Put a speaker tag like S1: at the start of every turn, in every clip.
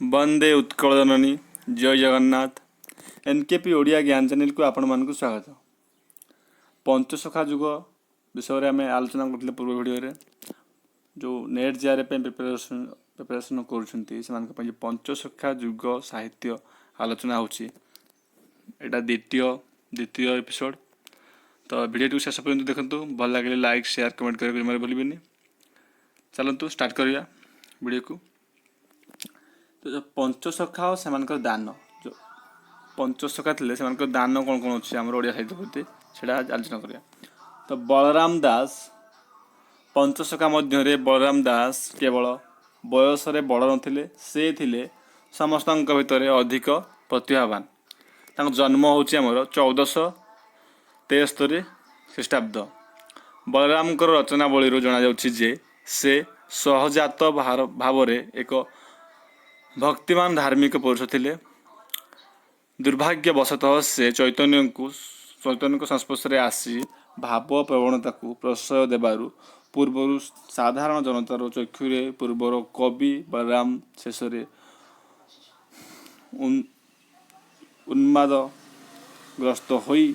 S1: ବନ୍ଦେ ଉତ୍କଳ ଜନନୀ, ଜୟ ଜଗନ୍ନାଥ। ଏନ୍କେପି ଓଡ଼ିଆ ଜ୍ଞାନ ଚ୍ୟାନେଲକୁ ଆପଣମାନଙ୍କୁ ସ୍ୱାଗତ। ପଞ୍ଚସଖା ଯୁଗ ବିଷୟରେ ଆମେ ଆଲୋଚନା କରୁଥିଲେ ପୂର୍ବ ଭିଡ଼ିଓରେ। ଯେଉଁ ନେଟ୍ ଜିଆର୍ ପାଇଁ ପ୍ରିପାରେସନ୍ କରୁଛନ୍ତି, ସେମାନଙ୍କ ପାଇଁ ଯେଉଁ ପଞ୍ଚସଖା ଯୁଗ ସାହିତ୍ୟ ଆଲୋଚନା ହେଉଛି, ଏଇଟା ଦ୍ୱିତୀୟ ଏପିସୋଡ଼। ତ ଭିଡ଼ିଓଟିକୁ ଶେଷ ପର୍ଯ୍ୟନ୍ତ ଦେଖନ୍ତୁ। ଭଲ ଲାଗିଲେ ଲାଇକ୍, ସେୟାର, କମେଣ୍ଟ କରିବାକୁ ଜମାରୁ ଭୁଲିବେନି। ଚାଲନ୍ତୁ ଷ୍ଟାର୍ଟ କରିବା ଭିଡ଼ିଓକୁ। ତ ଯେଉଁ ପଞ୍ଚସଖା ଓ ସେମାନଙ୍କର ଦାନ, ଯେଉଁ ପଞ୍ଚସଖା ଥିଲେ, ସେମାନଙ୍କର ଦାନ କ'ଣ କ'ଣ ଅଛି ଆମର ଓଡ଼ିଆ ସାହିତ୍ୟ ପ୍ରତି, ସେଇଟା ଆଲୋଚନା କରିବା। ତ ବଳରାମ ଦାସ, ପଞ୍ଚସଖା ମଧ୍ୟରେ ବଳରାମ ଦାସ କେବଳ ବୟସରେ ବଡ଼ ନଥିଲେ, ସେ ଥିଲେ ସମସ୍ତଙ୍କ ଭିତରେ ଅଧିକ ପ୍ରତିଭାବାନ। ତାଙ୍କ ଜନ୍ମ ହେଉଛି ଆମର 1473 ଖ୍ରୀଷ୍ଟାବ୍ଦ। ବଳରାମଙ୍କର ରଚନାବଳୀରୁ ଜଣାଯାଉଛି ଯେ ସେ ସହଜାତ ଭାବରେ ଏକ ଭକ୍ତିମାନ ଧାର୍ମିକ ପୁରୁଷ ଥିଲେ। ଦୁର୍ଭାଗ୍ୟବଶତଃ ସେ ଚୈତନ୍ୟଙ୍କ ସଂସ୍ପର୍ଶରେ ଆସି ଭାବ ପ୍ରବଣତାକୁ ପ୍ରଶ୍ରୟ ଦେବାରୁ ପୂର୍ବରୁ ସାଧାରଣ ଜନତାର ଚକ୍ଷୁରେ ପୂର୍ବର କବି ବଳରାମ ଶେଷରେ ଉନ୍ମାଦଗ୍ରସ୍ତ ହୋଇ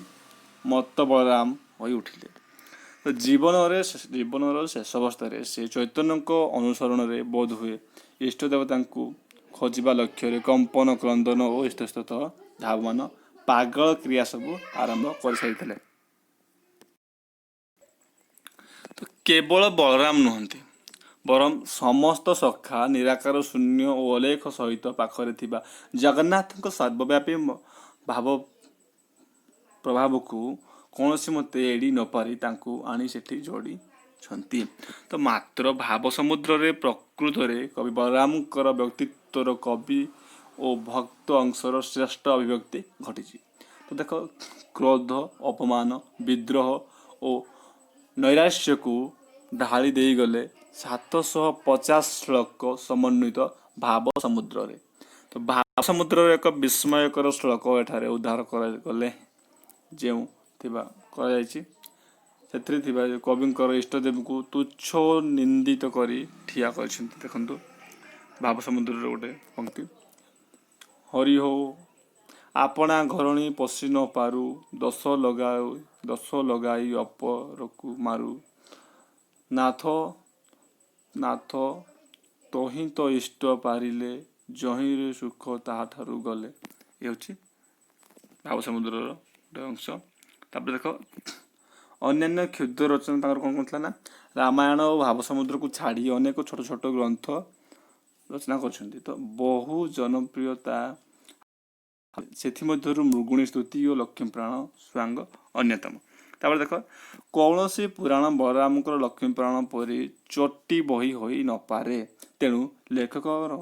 S1: ମତ୍ତ ବଳରାମ ହୋଇ ଉଠିଲେ। ତ ଜୀବନର ଶେଷ ଅବସ୍ଥାରେ ସେ ଚୈତନ୍ୟଙ୍କ ଅନୁସରଣରେ ବୋଧହୁଏ ଇଷ୍ଟ ଦେବତାଙ୍କୁ ଖୋଜିବା ଲକ୍ଷ୍ୟରେ କମ୍ପନ, କ୍ରନ୍ଦନ ଓ ଇତସ୍ତତଃ ଧାବମାନ ପାଗଳ କ୍ରିୟା ସବୁ ଆରମ୍ଭ କରିସାରିଥିଲେ। ତ କେବଳ ବଳରାମ ନୁହନ୍ତି, ବରଂ ସମସ୍ତ ସଖା ନିରାକାର, ଶୂନ୍ୟ ଓ ଅଲେଖ ସହିତ ପାଖରେ ଥିବା ଜଗନ୍ନାଥଙ୍କ ସର୍ବବ୍ୟାପୀ ଭାବ ପ୍ରଭାବକୁ କୌଣସି ମତେ ଏଡ଼ି ନପାରି ତାଙ୍କୁ ଆଣି ସେଠି ଯୋଡ଼ିଛନ୍ତି। ତ ମାତ୍ର ଭାବ ସମୁଦ୍ରରେ ପ୍ରକୃତରେ କବି ବଳରାମଙ୍କର ବ୍ୟକ୍ତିତ୍ୱର କବି ଓ ଭକ୍ତ ଅଂଶର ଶ୍ରେଷ୍ଠ ଅଭିବ୍ୟକ୍ତି ଘଟିଛି। ତ ଦେଖ, କ୍ରୋଧ, ଅପମାନ, ବିଦ୍ରୋହ ଓ ନୈରାଶ୍ୟକୁ ଢାଳି ଦେଇଗଲେ 750 ଶ୍ଳୋକ ସମନ୍ୱିତ ଭାବ ସମୁଦ୍ରରେ। ତ ଭାବ ସମୁଦ୍ରର ଏକ ବିସ୍ମୟକର ଶ୍ଳୋକ ଏଠାରେ ଉଦ୍ଧାର କରାଗଲେ ଯେଉଁ ଥିବା କରାଯାଇଛି, ସେଥିରେ ଥିବା କବିଙ୍କର ଇଷ୍ଟଦେବଙ୍କୁ ତୁଚ୍ଛ ଓ ନିନ୍ଦିତ କରି ଠିଆ କରିଛନ୍ତି। ଦେଖନ୍ତୁ, ଭାବ ସମୁଦ୍ରର ଗୋଟେ ପଙ୍କ୍ତି: "ହରି ହୋ ଆପଣା ଘରଣୀ ପଶି ନ ପାରୁ, ଦୋଷ ଲଗାଇ ଅପରକୁ ମାରୁ, ନାଥ ନାଥ ତହିଁ ତ ଇଷ୍ଟ ପାରିଲେ, ଯହିଁରେ ସୁଖ ତାହାଠାରୁ ଗଲେ।" ଏ ହେଉଛି ଭାବ ସମୁଦ୍ରର ଗୋଟେ ଅଂଶ। ତାପରେ ଦେଖ, ଅନ୍ୟାନ୍ୟ କ୍ଷୁଦ୍ର ରଚନା ତାଙ୍କର କ'ଣ କ'ଣ ଥିଲା ନା, ରାମାୟଣ ଓ ଭାବ ସମୁଦ୍ରକୁ ଛାଡ଼ି ଅନେକ ଛୋଟ ଛୋଟ ଗ୍ରନ୍ଥ ରଚନା କରିଛନ୍ତି। ତ ବହୁ ଜନପ୍ରିୟତା, ସେଥିମଧ୍ୟରୁ ମୃଗୁଣୀ ସ୍ତୁତି ଓ ଲକ୍ଷ୍ମୀପୁରାଣ ସୁଆଙ୍ଗ ଅନ୍ୟତମ। ତାପରେ ଦେଖ, କୌଣସି ପୁରାଣ ବଳରାମଙ୍କର ଲକ୍ଷ୍ମୀପୁରାଣ ପରି ଚଟି ବହି ହୋଇ ନପାରେ। ତେଣୁ ଲେଖକର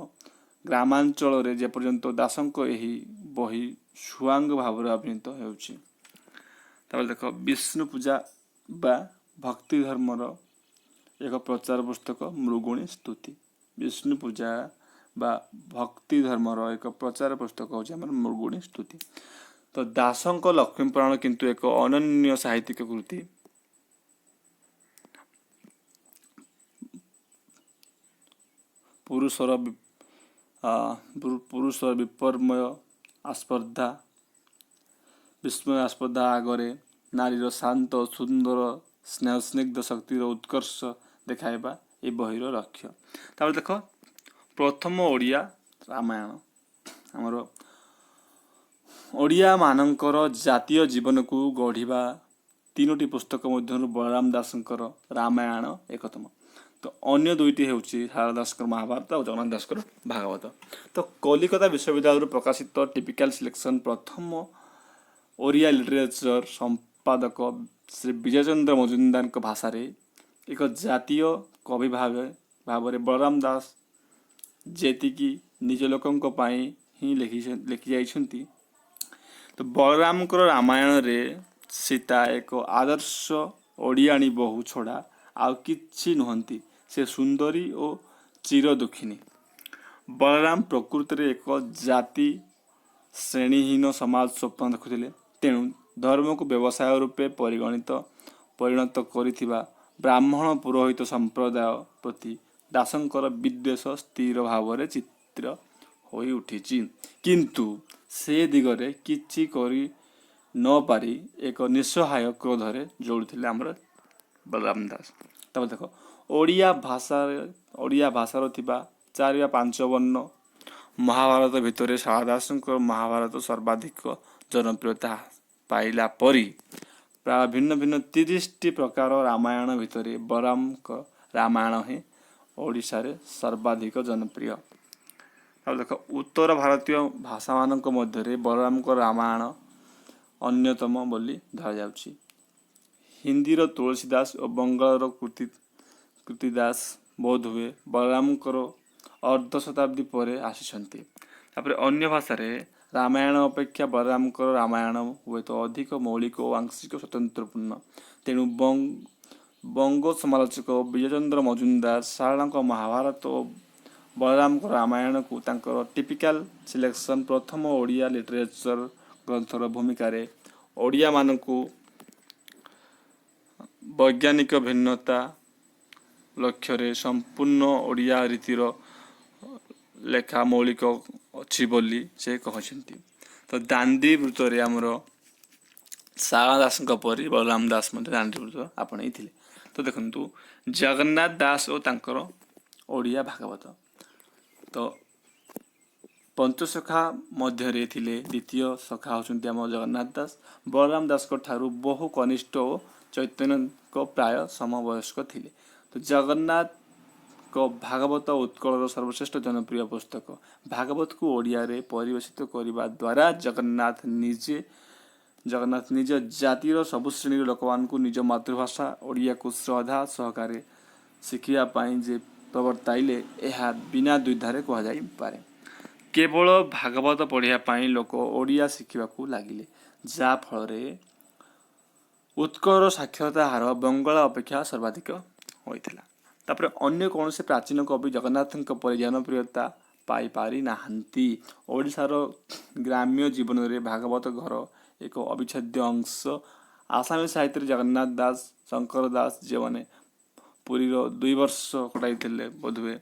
S1: ଗ୍ରାମାଞ୍ଚଳରେ ଯେପର୍ଯ୍ୟନ୍ତ ଦାସଙ୍କ ଏହି ବହି ସୁଆଙ୍ଗ ଭାବରେ ଅଭିନୀତ ହେଉଛି। ତାପରେ ଦେଖ, ବିଷ୍ଣୁ ପୂଜା ବା ଭକ୍ତି ଧର୍ମର ଏକ ପ୍ରଚାର ପୁସ୍ତକ ମୃଗୁଣୀ ସ୍ତୁତି। ବିଷ୍ଣୁ ପୂଜା ବା ଭକ୍ତି ଧର୍ମର ଏକ ପ୍ରଚାର ପୁସ୍ତକ ହେଉଛି ଆମର ମୃଗୁଣୀ ସ୍ତୁତି। ତ ଦାସଙ୍କ ଲକ୍ଷ୍ମୀପୁରାଣ କିନ୍ତୁ ଏକ ଅନନ୍ୟ ସାହିତ୍ୟିକ କୃତି। ପୁରୁଷର ବିସ୍ମୟ ଆସ୍ପର୍ଦ୍ଧା ଆଗରେ ନାରୀର ଶାନ୍ତ, ସୁନ୍ଦର, ସ୍ନେହସ୍ନିଗ୍ଧ ଶକ୍ତିର ଉତ୍କର୍ଷ ଦେଖାଇବା ଏ ବହିର ଲକ୍ଷ୍ୟ। ତାପରେ ଦେଖ, ପ୍ରଥମ ଓଡ଼ିଆ ରାମାୟଣ। ଆମର ଓଡ଼ିଆମାନଙ୍କର ଜାତୀୟ ଜୀବନକୁ ଗଢ଼ିବା ତିନୋଟି ପୁସ୍ତକ ମଧ୍ୟରୁ ବଳରାମ ଦାସଙ୍କର ରାମାୟଣ ଏକତମ। ତ ଅନ୍ୟ ଦୁଇଟି ହେଉଛି ସାରଳା ଦାସଙ୍କର ମହାଭାରତ ଆଉ ଜଗନ୍ନାଥ ଦାସଙ୍କର ଭାଗବତ। ତ କଲିକତା ବିଶ୍ୱବିଦ୍ୟାଳୟରୁ ପ୍ରକାଶିତ ଟିପିକାଲ ସିଲେକ୍ସନ୍ ପ୍ରଥମ ଓଡ଼ିଆ ଲିଟରେଚର ସମ୍ପାଦକ ଶ୍ରୀ ବିଜୟଚନ୍ଦ୍ର ମଜୁମଦାରଙ୍କ ଭାଷାରେ, ଏକ ଜାତୀୟ କବି ଭାବରେ ବଳରାମ ଦାସ ଯେତିକି ନିଜ ଲୋକଙ୍କ ପାଇଁ ହିଁ ଲେଖି ଯାଇଛନ୍ତି। ତ ବଳରାମଙ୍କର ରାମାୟଣରେ ସୀତା ଏକ ଆଦର୍ଶ ଓଡ଼ିଆଣୀ ବୋହୂ ଛଡ଼ା ଆଉ କିଛି ନୁହନ୍ତି। ସେ ସୁନ୍ଦରୀ ଓ ଚିର ଦୁଃଖିନୀ। ବଳରାମ ପ୍ରକୃତରେ ଏକ ଜାତି ଶ୍ରେଣୀହୀନ ସମାଜ ସ୍ୱପ୍ନ ଦେଖୁଥିଲେ। ତେଣୁ ଧର୍ମକୁ ବ୍ୟବସାୟ ରୂପେ ପରିଣତ କରିଥିବା ବ୍ରାହ୍ମଣ ପୁରୋହିତ ସମ୍ପ୍ରଦାୟ ପ୍ରତି ଦାସଙ୍କର ବିଦ୍ୱେଷ ସ୍ଥିର ଭାବରେ ଚିତ୍ର ହୋଇଉଠିଛି। କିନ୍ତୁ ସେ ଦିଗରେ କିଛି କରି ନପାରି ଏକ ନିଃସହାୟ କ୍ରୋଧରେ ଜଳୁଥିଲେ ଆମର ବଳରାମ ଦାସ। ତାପରେ ଦେଖ, ଓଡ଼ିଆ ଭାଷାରେ, ଓଡ଼ିଆ ଭାଷାର ଥିବା ଚାରି ବା ପାଞ୍ଚ ବର୍ଣ୍ଣ ମହାଭାରତ ଭିତରେ ସାରଳା ଦାସଙ୍କ ମହାଭାରତ ସର୍ବାଧିକ ଜନପ୍ରିୟତା ପାଇଲା ପରି ପ୍ରାୟ ଭିନ୍ନ ଭିନ୍ନ 30ଟି ପ୍ରକାର ରାମାୟଣ ଭିତରେ ବଳରାମଙ୍କ ରାମାୟଣ ହିଁ ଓଡ଼ିଶାରେ ସର୍ବାଧିକ ଜନପ୍ରିୟ। ତାପରେ ଦେଖ, ଉତ୍ତର ଭାରତୀୟ ଭାଷାମାନଙ୍କ ମଧ୍ୟରେ ବଳରାମଙ୍କ ରାମାୟଣ ଅନ୍ୟତମ ବୋଲି ଧରାଯାଉଛି। ହିନ୍ଦୀର ତୁଳସୀ ଦାସ ଓ ବଙ୍ଗଳାର କୃତିଦାସ ବୋଧହୁଏ ବଳରାମଙ୍କର ଅର୍ଦ୍ଧ ଶତାବ୍ଦୀ ପରେ ଆସିଛନ୍ତି। ତାପରେ ଅନ୍ୟ ଭାଷାରେ ରାମାୟଣ ଅପେକ୍ଷା ବଳରାମଙ୍କର ରାମାୟଣ ହୁଏତ ଅଧିକ ମୌଳିକ ଓ ଆଂଶିକ ସ୍ୱତନ୍ତ୍ରପୂର୍ଣ୍ଣ। ତେଣୁ ବଙ୍ଗ ସମାଲୋଚକ ବିଜୟଚନ୍ଦ୍ର ମଜୁମଦାର ସାରଳାଙ୍କ ମହାଭାରତ ଓ ବଳରାମଙ୍କ ରାମାୟଣକୁ ତାଙ୍କର ଟିପିକାଲ ସିଲେକ୍ସନ, ପ୍ରଥମ ଓଡ଼ିଆ ଲିଟରେଚର ଗ୍ରନ୍ଥର ଭୂମିକାରେ ଓଡ଼ିଆମାନଙ୍କୁ ବୈଜ୍ଞାନିକ ଭିନ୍ନତା ଲକ୍ଷ୍ୟରେ ସମ୍ପୂର୍ଣ୍ଣ ଓଡ଼ିଆ ରୀତିର ଲେଖା ମୌଳିକ ଅଛି ବୋଲି ସେ କହିଛନ୍ତି। ତ ଦାଣ୍ଡି ବୃତ୍ତରେ ଆମର ସାରଳା ଦାସଙ୍କ ପରି ବଳରାମ ଦାସ ମଧ୍ୟ ଦାଣ୍ଡି ବୃତ୍ତ ଆପଣେଇଥିଲେ। ତ ଦେଖନ୍ତୁ, ଜଗନ୍ନାଥ ଦାସ ଓ ତାଙ୍କର ଓଡ଼ିଆ ଭାଗବତ। ତ ପଞ୍ଚସଖା ମଧ୍ୟରେ ଥିଲେ ଦ୍ୱିତୀୟ ସଖା ହେଉଛନ୍ତି ଆମ ଜଗନ୍ନାଥ ଦାସ। ବଳରାମ ଦାସଙ୍କ ଠାରୁ ବହୁ କନିଷ୍ଠ ଓ ଚୈତନ୍ୟଙ୍କ ପ୍ରାୟ ସମବୟସ୍କ ଥିଲେ। ତ ଜଗନ୍ନାଥଙ୍କ ଭାଗବତ ଉତ୍କଳର ସର୍ବଶ୍ରେଷ୍ଠ ଜନପ୍ରିୟ ପୁସ୍ତକ। ଭାଗବତକୁ ଓଡ଼ିଆରେ ପରିବେଷିତ କରିବା ଦ୍ୱାରା ଜଗନ୍ନାଥ ନିଜ ଜାତିର ସବୁ ଶ୍ରେଣୀର ଲୋକମାନଙ୍କୁ ନିଜ ମାତୃଭାଷା ଓଡ଼ିଆକୁ ଶ୍ରଦ୍ଧା ସହକାରେ ଶିଖିବା ପାଇଁ ଯେ ପ୍ରବର୍ତ୍ତାଇଲେ, ଏହା ବିନା ଦ୍ୱିଧାରେ କୁହାଯାଇପାରେ। କେବଳ ଭାଗବତ ପଢ଼ିବା ପାଇଁ ଲୋକ ଓଡ଼ିଆ ଶିଖିବାକୁ ଲାଗିଲେ, ଯାହାଫଳରେ ଉତ୍କଳର ସାକ୍ଷରତା ହାର ବଙ୍ଗଳା ଅପେକ୍ଷା ସର୍ବାଧିକ ହୋଇଥିଲା। ତାପରେ ଅନ୍ୟ କୌଣସି ପ୍ରାଚୀନ କବି ଜଗନ୍ନାଥଙ୍କ ପରି ଜନପ୍ରିୟତା ପାଇପାରି ନାହାନ୍ତି। ଓଡ଼ିଶାର ଗ୍ରାମ୍ୟ ଜୀବନରେ ଭାଗବତ ଘର ଏକ ଅବିଚ୍ଛେଦ୍ୟ ଅଂଶ। ଆସାମୀ ସାହିତ୍ୟରେ ଜଗନ୍ନାଥ ଦାସ, ଶଙ୍କର ଦାସ, ଯେଉଁମାନେ ପୁରୀର 2 ବର୍ଷ କଟାଇଥିଲେ ବୋଧହୁଏ।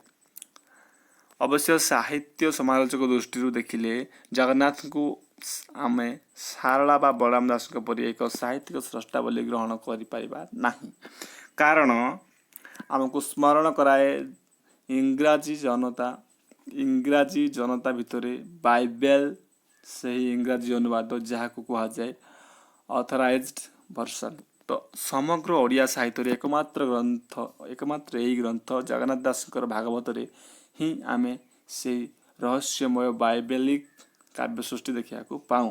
S1: ଅବଶ୍ୟ ସାହିତ୍ୟ ସମାଲୋଚକ ଦୃଷ୍ଟିରୁ ଦେଖିଲେ ଜଗନ୍ନାଥଙ୍କୁ ଆମେ ସାରଳା ବା ବଳରାମ ଦାସଙ୍କ ପରି ଏକ ସାହିତ୍ୟିକ ସ୍ରଷ୍ଟା ବୋଲି ଗ୍ରହଣ କରିପାରିବା ନାହିଁ। କାରଣ ଆମକୁ ସ୍ମରଣ କରାଏ ଇଂରାଜୀ ଜନତା ଭିତରେ ବାଇବେଲ ସେହି ଇଂରାଜୀ ଅନୁବାଦ, ଯାହାକୁ କୁହାଯାଏ ଅଥରାଇଜଡ ଭର୍ସନ। ତ ସମଗ୍ର ଓଡ଼ିଆ ସାହିତ୍ୟରେ ଏକମାତ୍ର ଏହି ଗ୍ରନ୍ଥ ଜଗନ୍ନାଥ ଦାସଙ୍କର ଭାଗବତରେ ହିଁ ଆମେ ସେଇ ରହସ୍ୟମୟ ବାଇବେଲିକ କାବ୍ୟ ସୃଷ୍ଟି ଦେଖିବାକୁ ପାଉ।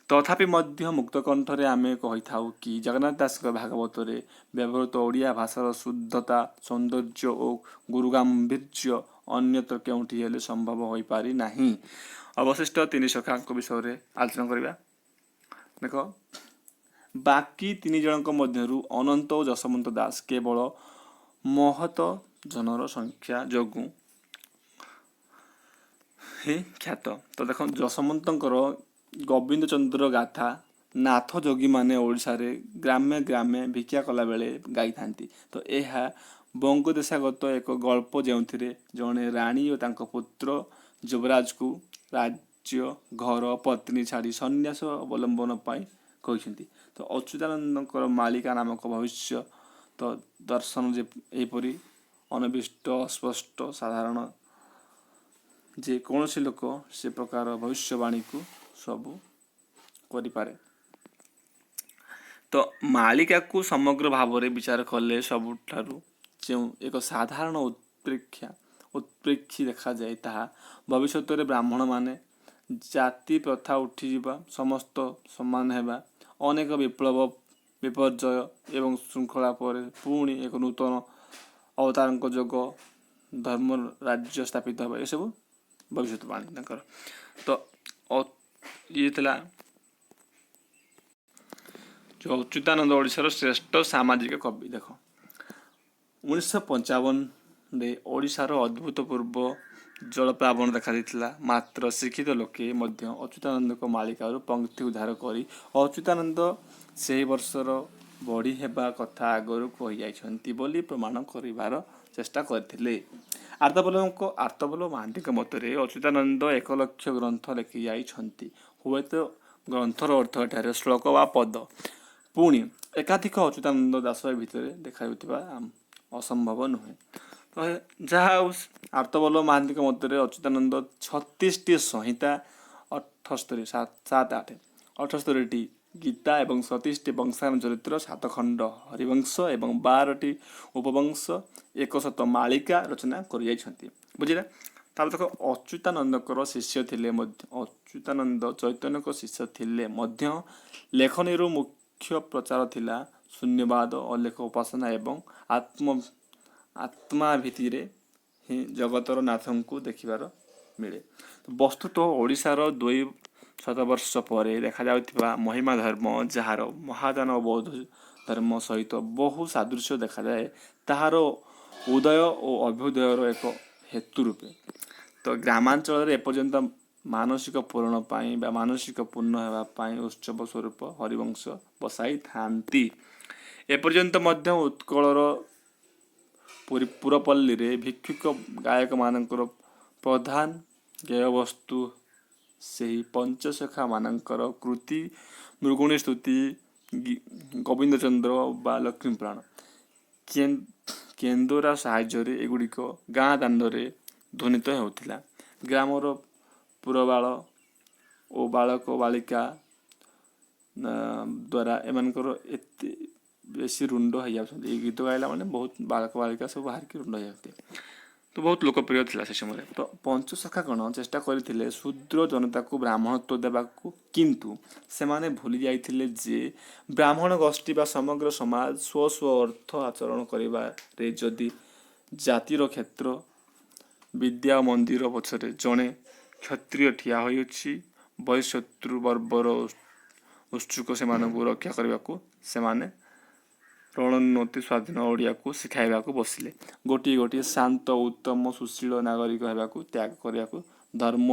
S1: ତଥାପି ମଧ୍ୟ ମୁକ୍ତ କଣ୍ଠରେ ଆମେ କହିଥାଉ କି ଜଗନ୍ନାଥ ଦାସଙ୍କ ଭାଗବତରେ ବ୍ୟବହୃତ ଓଡ଼ିଆ ଭାଷାର ଶୁଦ୍ଧତା, ସୌନ୍ଦର୍ଯ୍ୟ ଓ ଗୁରୁଗାମ୍ଭୀର୍ଯ୍ୟ ଅନ୍ୟତ୍ର କେଉଁଠି ହେଲେ ସମ୍ଭବ ହୋଇପାରି ନାହିଁ। ଅବଶିଷ୍ଟ ତିନି ସଖାଙ୍କ ବିଷୟରେ ଆଲୋଚନା କରିବା। ଦେଖ, ବାକି ତିନି ଜଣଙ୍କ ମଧ୍ୟରୁ ଅନନ୍ତ ଓ ଯଶୋବନ୍ତ ଦାସ କେବଳ ମହତ ଜନର ସଂଖ୍ୟା ଯୋଗୁଁ ହିଁ ଖ୍ୟାତ। ତ ଦେଖ, ଯଶୋବନ୍ତଙ୍କର ଗୋବିନ୍ଦ ଚନ୍ଦ୍ର ଗାଥା ନାଥ ଯୋଗୀମାନେ ଓଡ଼ିଶାରେ ଗ୍ରାମେ ଗ୍ରାମେ ଭିକ୍ଷା କଲାବେଳେ ଗାଇଥାନ୍ତି। ତ ଏହା ବଙ୍ଗଦେଶାଗତ ଏକ ଗଳ୍ପ, ଯେଉଁଥିରେ ଜଣେ ରାଣୀ ଓ ତାଙ୍କ ପୁତ୍ର ଯୁବରାଜକୁ ରାଜ୍ୟ, ଘର, ପତ୍ନୀ ଛାଡ଼ି ସନ୍ନ୍ୟାସ ଅବଲମ୍ବନ ପାଇଁ କହିଛନ୍ତି। ତ ଅଚ୍ୟୁତାନନ୍ଦଙ୍କର ମାଳିକା ନାମକ ଭବିଷ୍ୟ ତ ଦର୍ଶନ ଯେ ଏହିପରି ଅନିର୍ଦ୍ଦିଷ୍ଟ, ଅସ୍ପଷ୍ଟ, ସାଧାରଣ ଯେ କୌଣସି ଲୋକ ସେ ପ୍ରକାର ଭବିଷ୍ୟବାଣୀକୁ ସବୁ କରିପାରେ। ତ ମାଳିକାକୁ ସମଗ୍ର ଭାବରେ ବିଚାର କଲେ ସବୁଠାରୁ ଯେଉଁ ଏକ ସାଧାରଣ ଉତ୍ପ୍ରେକ୍ଷୀ ଦେଖାଯାଏ, ତାହା ଭବିଷ୍ୟତରେ ବ୍ରାହ୍ମଣମାନେ ଜାତି ପ୍ରଥା ଉଠିଯିବା, ସମସ୍ତ ସମାନ ହେବା, ଅନେକ ବିପ୍ଳବ, ବିପର୍ଯ୍ୟୟ ଏବଂ ଶୃଙ୍ଖଳା ପରେ ପୁଣି ଏକ ନୂତନ ଅବତାରଙ୍କ ଯୋଗ ଧର୍ମ ରାଜ୍ୟ ସ୍ଥାପିତ ହେବ, ଏସବୁ ଭବିଷ୍ୟତବାଣୀ ତାଙ୍କର। ତ ଇଏ ଥିଲା ଯେଉଁ ଅଚ୍ୟୁତାନନ୍ଦ, ଓଡ଼ିଶାର ଶ୍ରେଷ୍ଠ ସାମାଜିକ କବି। ଦେଖ, 1955ରେ ଓଡ଼ିଶାର ଅଦ୍ଭୁତପୂର୍ବ ଜଳପ୍ଲାବନ ଦେଖାଦେଇଥିଲା। ମାତ୍ର ଶିକ୍ଷିତ ଲୋକେ ମଧ୍ୟ ଅଚ୍ୟୁତାନନ୍ଦଙ୍କ ମାଳିକାରୁ ପଂକ୍ତି ଉଦ୍ଧାର କରି ଅଚ୍ୟୁତାନନ୍ଦ ସେହି ବର୍ଷର ବଢ଼ି ହେବା କଥା ଆଗରୁ କହିଯାଇଛନ୍ତି ବୋଲି ପ୍ରମାଣ କରିବାର ଚେଷ୍ଟା କରିଥିଲେ। ଆର୍ତ୍ତବଲ୍ଲଭ ମହାନ୍ତିଙ୍କ ମତରେ ଅଚ୍ୟୁତାନନ୍ଦ 1 ଲକ୍ଷ ଗ୍ରନ୍ଥ ଲେଖି ଯାଇଛନ୍ତି। ହୁଏତ ଗ୍ରନ୍ଥର ଅର୍ଥ ଏଠାରେ ଶ୍ଲୋକ ବା ପଦ। ପୁଣି ଏକାଧିକ ଅଚ୍ୟୁତାନନ୍ଦ ଦାସ ଏ ଭିତରେ ଦେଖାଯାଉଥିବା ଅସମ୍ଭବ ନୁହେଁ। ତ ଯାହା ଆଉ, ଆର୍ତ୍ତବଲ୍ଲଭ ମହାନ୍ତିଙ୍କ ମତରେ ଅଚ୍ୟୁତାନନ୍ଦ 36ଟି ସଂହିତା, 78, ସାତ ସାତ ଆଠ 78ଟି ଗୀତା ଏବଂ 27ଟି ବଂଶାନୁ ଚରିତ୍ର, ସାତ ଖଣ୍ଡ ହରିବଂଶ ଏବଂ 12ଟି ଉପବଂଶ, 100 ମାଳିକା ରଚନା କରିଯାଇଛନ୍ତି। ବୁଝିଲା? ତାପରେ ଦେଖ, ଅଚ୍ୟୁତାନନ୍ଦଙ୍କର ଶିଷ୍ୟ ଥିଲେ ମଧ୍ୟ, ଅଚ୍ୟୁତାନନ୍ଦ ଚୈତନ୍ୟଙ୍କ ଶିଷ୍ୟ ଥିଲେ ମଧ୍ୟ ଲେଖନୀରୁ ମୁଖ୍ୟ ପ୍ରଚାର ଥିଲା ଶୂନ୍ୟବାଦ, ଅଲେଖ ଉପାସନା ଏବଂ ଆତ୍ମାଭିତିରେ ହିଁ ଜଗତର ନାଥଙ୍କୁ ଦେଖିବାର ମିଳେ। ବସ୍ତୁତଃ ଓଡ଼ିଶାର 200 ବର୍ଷ ପରେ ଦେଖାଯାଉଥିବା ମହିମା ଧର୍ମ, ଯାହାର ମହାଯାନ ଓ ବୌଦ୍ଧ ଧର୍ମ ସହିତ ବହୁ ସାଦୃଶ୍ୟ ଦେଖାଯାଏ, ତାହାର ଉଦୟ ଓ ଅଭ୍ୟୁଦୟର ଏକ ହେତୁ ରୂପେ ତ ଗ୍ରାମାଞ୍ଚଳରେ ଏପର୍ଯ୍ୟନ୍ତ ମାନସିକ ପୂରଣ ପାଇଁ ବା ମାନସିକ ପୂର୍ଣ୍ଣ ହେବା ପାଇଁ ଉତ୍ସବ ସ୍ୱରୂପ ହରିବଂଶ ବସାଇଥାନ୍ତି। ଏପର୍ଯ୍ୟନ୍ତ ମଧ୍ୟ ଉତ୍କଳର ପୁରପଲ୍ଲୀରେ ଭିକ୍ଷୁକ ଗାୟକମାନଙ୍କର ପ୍ରଧାନ ଗେୟବସ୍ତୁ ସେହି ପଞ୍ଚସଖାମାନଙ୍କର କୃତି ମୃଗୁଣୀ ସ୍ତୁତି, ଗୋବିନ୍ଦଚନ୍ଦ୍ର ବା ଲକ୍ଷ୍ମୀପୁରାଣ। କେନ୍ଦୋରା ସାହାଯ୍ୟରେ ଏଗୁଡ଼ିକ ଗାଁ ଦାଣ୍ଡରେ ଧ୍ୱନିତ ହେଉଥିଲା। ଗ୍ରାମର ପୁରବାଳ ଓ ବାଳକ ବାଳିକା ଦ୍ୱାରା ଏମାନଙ୍କର ଏତେ ବେଶୀ ରୁଣ୍ଡ ହେଇଯାଉଛନ୍ତି। ଏଇ ଗୀତ ଗାଇଲା ମାନେ ବହୁତ ବାଳକ ବାଳିକା ସବୁ ବାହାରିକି ରୁଣ୍ଡ ହେଇଯାଉଛନ୍ତି। ତ ବହୁତ ଲୋକପ୍ରିୟ ଥିଲା ସେ ସମୟରେ। ତ ପଞ୍ଚସଖା ଗଣ ଚେଷ୍ଟା କରିଥିଲେ ଶୂଦ୍ର ଜନତାକୁ ବ୍ରାହ୍ମଣତ୍ୱ ଦେବାକୁ, କିନ୍ତୁ ସେମାନେ ଭୁଲି ଯାଇଥିଲେ ଯେ ବ୍ରାହ୍ମଣ ଗୋଷ୍ଠୀ ବା ସମଗ୍ର ସମାଜ ସ୍ୱ ସ୍ୱ ଅର୍ଥ ଆଚରଣ କରିବାରେ ଯଦି ଜାତିର କ୍ଷେତ୍ର, ବିଦ୍ୟା ଓ ମନ୍ଦିର ପଛରେ ଜଣେ କ୍ଷତ୍ରିୟ ଠିଆ ହୋଇଅଛି, ବହିଃଶତ୍ରୁ ବର୍ବର ଉତ୍ସୁକ ସେମାନଙ୍କୁ ରକ୍ଷା କରିବାକୁ ସେମାନେ ରଣୋନ୍ନତି ସ୍ୱାଧୀନ ଓଡ଼ିଆକୁ ଶିଖାଇବାକୁ ବସିଲେ। ଗୋଟିଏ ଗୋଟିଏ ଶାନ୍ତ, ଉତ୍ତମ, ସୁଶୀଳ ନାଗରିକ ହେବାକୁ, ତ୍ୟାଗ କରିବାକୁ, ଧର୍ମ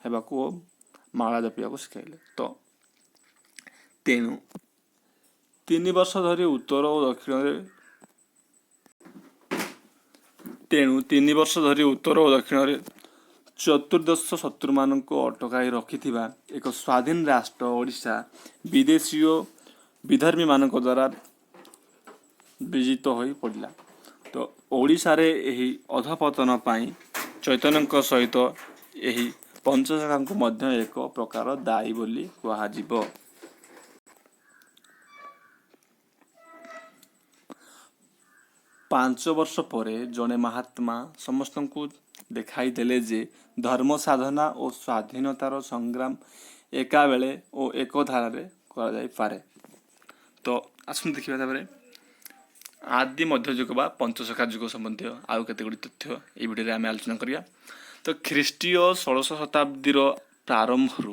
S1: ହେବାକୁ ଓ ମାଳା ଜପିବାକୁ ଶିଖାଇଲେ। ତ ତେଣୁ 3 ବର୍ଷ ଧରି ଉତ୍ତର ଓ ଦକ୍ଷିଣରେ ତେଣୁ 3 ବର୍ଷ ଧରି ଉତ୍ତର ଓ ଦକ୍ଷିଣରେ ଚତୁର୍ଦ୍ଦଶ ଶତ୍ରୁମାନଙ୍କୁ ଅଟକାଇ ରଖିଥିବା ଏକ ସ୍ୱାଧୀନ ରାଷ୍ଟ୍ର ଓଡ଼ିଶା ବିଦେଶୀୟ ବିଧର୍ମୀମାନଙ୍କ ଦ୍ୱାରା ବିଜିତ ହୋଇ ପଡ଼ିଲା। ତ ଓଡ଼ିଶାରେ ଏହି ଅଧପତନ ପାଇଁ ଚୈତନ୍ୟଙ୍କ ସହିତ ଏହି ପଞ୍ଚସଖାଙ୍କୁ ମଧ୍ୟ ଏକ ପ୍ରକାର ଦାୟୀ ବୋଲି କୁହାଯିବ। 5 ବର୍ଷ ପରେ ଜଣେ ମହାତ୍ମା ସମସ୍ତଙ୍କୁ ଦେଖାଇଦେଲେ ଯେ ଧର୍ମ ସାଧନା ଓ ସ୍ୱାଧୀନତାର ସଂଗ୍ରାମ ଏକାବେଳେ ଓ ଏକ ଧାରାରେ କରାଯାଇପାରେ। ତ ଆସନ୍ତୁ ଦେଖିବା, ତାପରେ ଆଦି ମଧ୍ୟଯୁଗ ବା ପଞ୍ଚସଖା ଯୁଗ ସମ୍ବନ୍ଧୀୟ ଆଉ କେତେ ଗୁଡ଼ିଏ ତଥ୍ୟ ଏଇ ଭିଡ଼ିଓରେ ଆମେ ଆଲୋଚନା କରିବା। ତ ଖ୍ରୀଷ୍ଟୀୟ 16ଶ ଶତାବ୍ଦୀର ପ୍ରାରମ୍ଭରୁ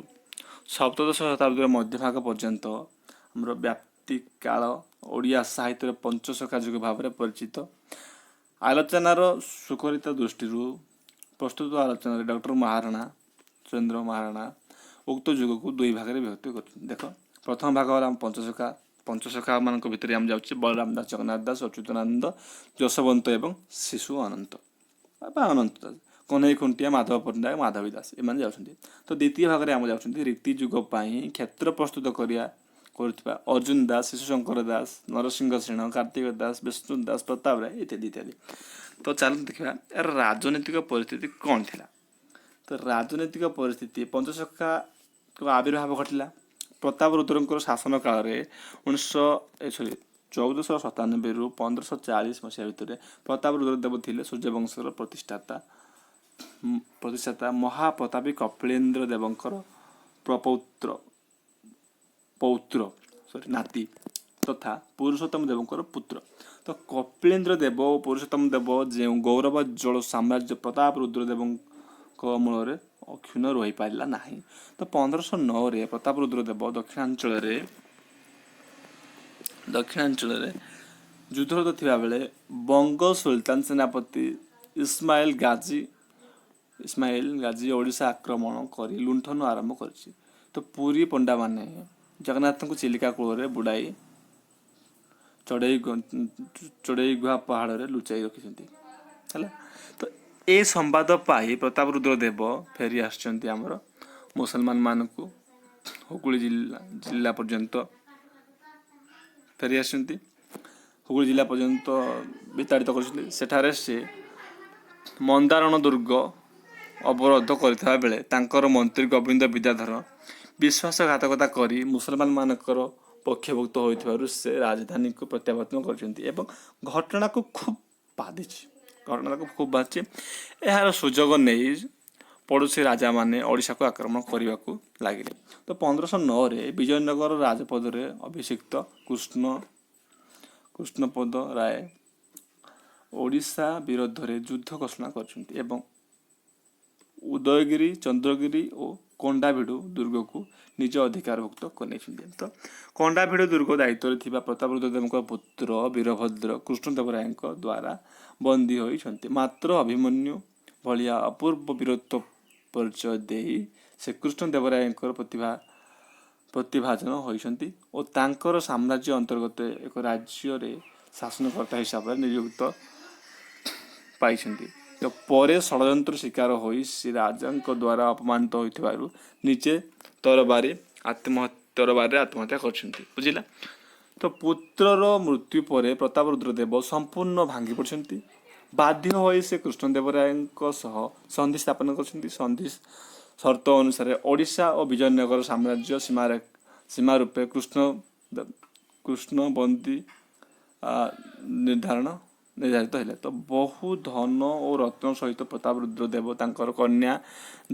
S1: ସପ୍ତଦଶ ଶତାବ୍ଦୀର ମଧ୍ୟଭାଗ ପର୍ଯ୍ୟନ୍ତ ଆମର ବ୍ୟାପ୍ତି କାଳ ଓଡ଼ିଆ ସାହିତ୍ୟର ପଞ୍ଚସଖା ଯୁଗ ଭାବରେ ପରିଚିତ। ଆଲୋଚନାର ସୁକରିତା ଦୃଷ୍ଟିରୁ ପ୍ରସ୍ତୁତ ଆଲୋଚନାରେ ଡକ୍ଟର ମହାରଣା ଚନ୍ଦ୍ର ମହାରଣା ଉକ୍ତ ଯୁଗକୁ ଦୁଇ ଭାଗରେ ବିଭକ୍ତ କରିଛନ୍ତି। ଦେଖ, ପ୍ରଥମ ଭାଗ ହେଲା ଆମ ପଞ୍ଚସଖା। ପଞ୍ଚସଖା ମାନଙ୍କ ଭିତରେ ଆମେ ଯାଉଛେ ବଳରାମ ଦାସ, ଜଗନ୍ନାଥ ଦାସ, ଅଚ୍ୟୁତାନନ୍ଦ, ଯଶୋବନ୍ତ ଏବଂ ଶିଶୁ ଅନନ୍ତ ବା ଅନନ୍ତ ଦାସ, କହ୍ନେଇ ଖୁଣ୍ଟିଆ, ମାଧବ ପଟ୍ଟନାୟକ, ମାଧବୀ ଦାସ, ଏମାନେ ଯାଉଛନ୍ତି। ତ ଦ୍ୱିତୀୟ ଭାଗରେ ଆମେ ଯାଉଛନ୍ତି ରୀତି ଯୁଗ ପାଇଁ କ୍ଷେତ୍ର ପ୍ରସ୍ତୁତ କରୁଥିବା ଅର୍ଜୁନ ଦାସ, ଶିଶୁଶଙ୍କର ଦାସ, ନରସିଂହ ସେଣ, କାର୍ତ୍ତିକ ଦାସ, ବିଷ୍ଣୁ ଦାସ, ପ୍ରତାପ ରାୟ ଇତ୍ୟାଦି ଇତ୍ୟାଦି। ତ ଚାଲନ୍ତୁ ଦେଖିବା ଏହାର ରାଜନୈତିକ ପରିସ୍ଥିତି କ'ଣ ଥିଲା। ତ ରାଜନୈତିକ ପରିସ୍ଥିତି, ପଞ୍ଚସଖାଙ୍କ ଆବିର୍ଭାବ ଘଟିଲା ପ୍ରତାପ ରୁଦ୍ରଙ୍କର ଶାସନ କାଳରେ। ଉଣେଇଶହ ଏ ସରି 1497ରୁ 1540 ମସିହା ଭିତରେ ପ୍ରତାପ ରୁଦ୍ରଦେବ ଥିଲେ ସୂର୍ଯ୍ୟବଂଶର ପ୍ରତିଷ୍ଠାତା ମହାପ୍ରତାପୀ କପିଳେନ୍ଦ୍ର ଦେବଙ୍କର ପ୍ରପୌତ୍ର, ପୌତ୍ର, ସରି, ନାତି ତଥା ପୁରୁଷୋତ୍ତମ ଦେବଙ୍କର ପୁତ୍ର। ତ କପିଳେନ୍ଦ୍ର ଦେବ ଓ ପୁରୁଷୋତ୍ତମ ଦେବ ଯେଉଁ ଗୌରବୋଜ୍ଜ୍ୱଳ ସାମ୍ରାଜ୍ୟ ପ୍ରତାପ ରୁଦ୍ରଦେବଙ୍କ ଅମଳରେ ଅକ୍ଷୁଣ୍ଣ ରହିପାରିଲା ନାହିଁ। ତ 1509ରେ ପ୍ରତାପ ରୁଦ୍ରଦେବ ଦକ୍ଷିଣାଞ୍ଚଳରେ ଯୁଦ୍ଧରତ ଥିବାବେଳେ ବଙ୍ଗ ସୁଲତାନ ସେନାପତି ଇସମାଇଲ ଗାଜୀ ଓଡ଼ିଶା ଆକ୍ରମଣ କରି ଲୁଣ୍ଠନ ଆରମ୍ଭ କରିଛି। ତ ପୁରୀ ପଣ୍ଡାମାନେ ଜଗନ୍ନାଥଙ୍କୁ ଚିଲିକା କୂଳରେ ବୁଡ଼ାଇ ଚଢ଼େଇ ଗୁହା ପାହାଡ଼ରେ ଲୁଚାଇ ରଖିଛନ୍ତି। ହେଲା? ତ ଏ ସମ୍ବାଦ ପାଇ ପ୍ରତାପରୁଦ୍ର ଦେବ ଫେରି ଆସିଛନ୍ତି ଆମର ମୁସଲମାନମାନଙ୍କୁ ହୁଗୁଳି ଜିଲ୍ଲା ପର୍ଯ୍ୟନ୍ତ ଫେରି ଆସିଛନ୍ତି, ହୁଗୁଳି ଜିଲ୍ଲା ପର୍ଯ୍ୟନ୍ତ ବିତାଡ଼ିତ କରିଛନ୍ତି। ସେଠାରେ ସେ ମନ୍ଦାରଣ ଦୁର୍ଗ ଅବରୋଧ କରିଥିବା ବେଳେ ତାଙ୍କର ମନ୍ତ୍ରୀ ଗୋବିନ୍ଦ ବିଦ୍ୟାଧର ବିଶ୍ୱାସଘାତକତା କରି ମୁସଲମାନମାନଙ୍କର ପକ୍ଷଭୁକ୍ତ ହୋଇଥିବାରୁ ସେ ରାଜଧାନୀକୁ ପ୍ରତ୍ୟାବର୍ତ୍ତନ କରିଛନ୍ତି ଏବଂ ଘଟଣାକୁ ଖୁବ୍ ବାଧିଛି, ଘଟଣାକୁ ଖୁବ୍ ବାଧିଛି। ଏହାର ସୁଯୋଗ ନେଇ ପଡ଼ୋଶୀ ରାଜାମାନେ ଓଡ଼ିଶାକୁ ଆକ୍ରମଣ କରିବାକୁ ଲାଗିଲେ। ତ 1509ରେ ବିଜୟନଗର ରାଜପଦରେ ଅଭିଷିକ୍ତ କୃଷ୍ଣପଦ ରାୟ ଓଡ଼ିଶା ବିରୋଧରେ ଯୁଦ୍ଧ ଘୋଷଣା କରିଛନ୍ତି ଏବଂ ଉଦୟଗିରି, ଚନ୍ଦ୍ରଗିରି ଓ କଣ୍ଡାଭିଡୁ ଦୁର୍ଗକୁ ନିଜ ଅଧିକାରଭୁକ୍ତ କରିନେଇଛନ୍ତି। ତ କଣ୍ଡାଭିଡୁ ଦୁର୍ଗ ଦାୟିତ୍ୱରେ ଥିବା ପ୍ରତାପରୁଦ୍ର ଦେବଙ୍କ ପୁତ୍ର ବୀରଭଦ୍ର କୃଷ୍ଣଦେବରାୟଙ୍କ ଦ୍ୱାରା ବନ୍ଦୀ ହୋଇଛନ୍ତି। ମାତ୍ର ଅଭିମନ୍ୟୁ ଭଳିଆ ଅପୂର୍ବ ବୀରତ୍ୱ ପରିଚୟ ଦେଇ ସେ କୃଷ୍ଣଦେବରାୟଙ୍କର ପ୍ରତିଭାଜନ ହୋଇଛନ୍ତି ଓ ତାଙ୍କର ସାମ୍ରାଜ୍ୟ ଅନ୍ତର୍ଗତ ଏକ ରାଜ୍ୟରେ ଶାସନକର୍ତ୍ତା ହିସାବରେ ନିଯୁକ୍ତ ପାଇଛନ୍ତି। ତ ପରେ ଷଡ଼ଯନ୍ତ୍ର ଶିକାର ହୋଇ ସେ ରାଜାଙ୍କ ଦ୍ୱାରା ଅପମାନିତ ହୋଇଥିବାରୁ ନିଜେ ତରବାରୀରେ ଆତ୍ମହତ୍ୟା କରିଛନ୍ତି। ବୁଝିଲା? ତ ପୁତ୍ରର ମୃତ୍ୟୁ ପରେ ପ୍ରତାପରୁଦ୍ର ଦେବ ସମ୍ପୂର୍ଣ୍ଣ ଭାଙ୍ଗି ପଡ଼ିଛନ୍ତି। ବାଧ୍ୟ ହୋଇ ସେ କୃଷ୍ଣଦେବରାୟଙ୍କ ସହ ସନ୍ଧି ସ୍ଥାପନ କରିଛନ୍ତି। ସନ୍ଧି ସର୍ତ୍ତ ଅନୁସାରେ ଓଡ଼ିଶା ଓ ବିଜୟନଗର ସାମ୍ରାଜ୍ୟ ସୀମାରେ ସୀମା ରୂପେ କୃଷ୍ଣ ବନ୍ଦୀ ନିର୍ଦ୍ଧାରିତ ହେଲା। ତ ବହୁ ଧନ ଓ ରତ୍ନ ସହିତ ପ୍ରତାପରୁଦ୍ର ଦେବ ତାଙ୍କର କନ୍ୟା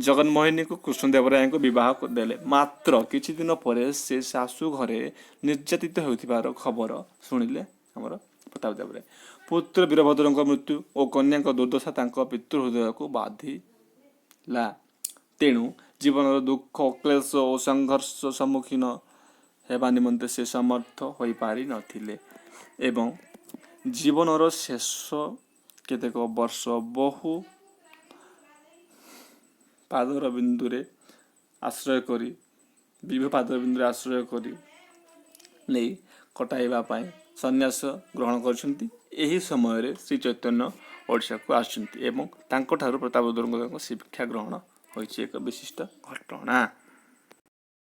S1: ଜଗନ୍ମୋହିନୀକୁ କୃଷ୍ଣଦେବରାୟଙ୍କୁ ବିବାହ ଦେଲେ। ମାତ୍ର କିଛି ଦିନ ପରେ ସେ ଶାଶୁ ଘରେ ନିର୍ଯାତିତ ହେଉଥିବାର ଖବର ଶୁଣିଲେ ଆମର ପ୍ରତାପ ଦେବରାୟ। ପୁତ୍ର ବୀରଭଦ୍ରଙ୍କ ମୃତ୍ୟୁ ଓ କନ୍ୟାଙ୍କ ଦୁର୍ଦ୍ଦଶା ତାଙ୍କ ପିତୃ ହୃଦୟକୁ ବାଧିଲା। ତେଣୁ ଜୀବନର ଦୁଃଖ, କ୍ଲେଶ ଓ ସଂଘର୍ଷ ସମ୍ମୁଖୀନ ହେବା ନିମନ୍ତେ ସେ ସମର୍ଥ ହୋଇପାରିନଥିଲେ ଏବଂ ଜୀବନର ଶେଷ କେତେକ ବର୍ଷ ବହୁ ପାଦର ବିନ୍ଦୁରେ ଆଶ୍ରୟ କରି, ବିଭୁ ପାଦର ବିନ୍ଦୁରେ ଆଶ୍ରୟ କରି ନେଇ କଟାଇବା ପାଇଁ ସନ୍ନ୍ୟାସ ଗ୍ରହଣ କରିଛନ୍ତି। ଏହି ସମୟରେ ଶ୍ରୀ ଚୈତନ୍ୟ ଓଡ଼ିଶାକୁ ଆସିଛନ୍ତି ଏବଂ ତାଙ୍କଠାରୁ ପ୍ରତାପରୁଦ୍ରଙ୍କ ଶିକ୍ଷା ଗ୍ରହଣ ହୋଇଛି, ଏକ ବିଶିଷ୍ଟ ଘଟଣା।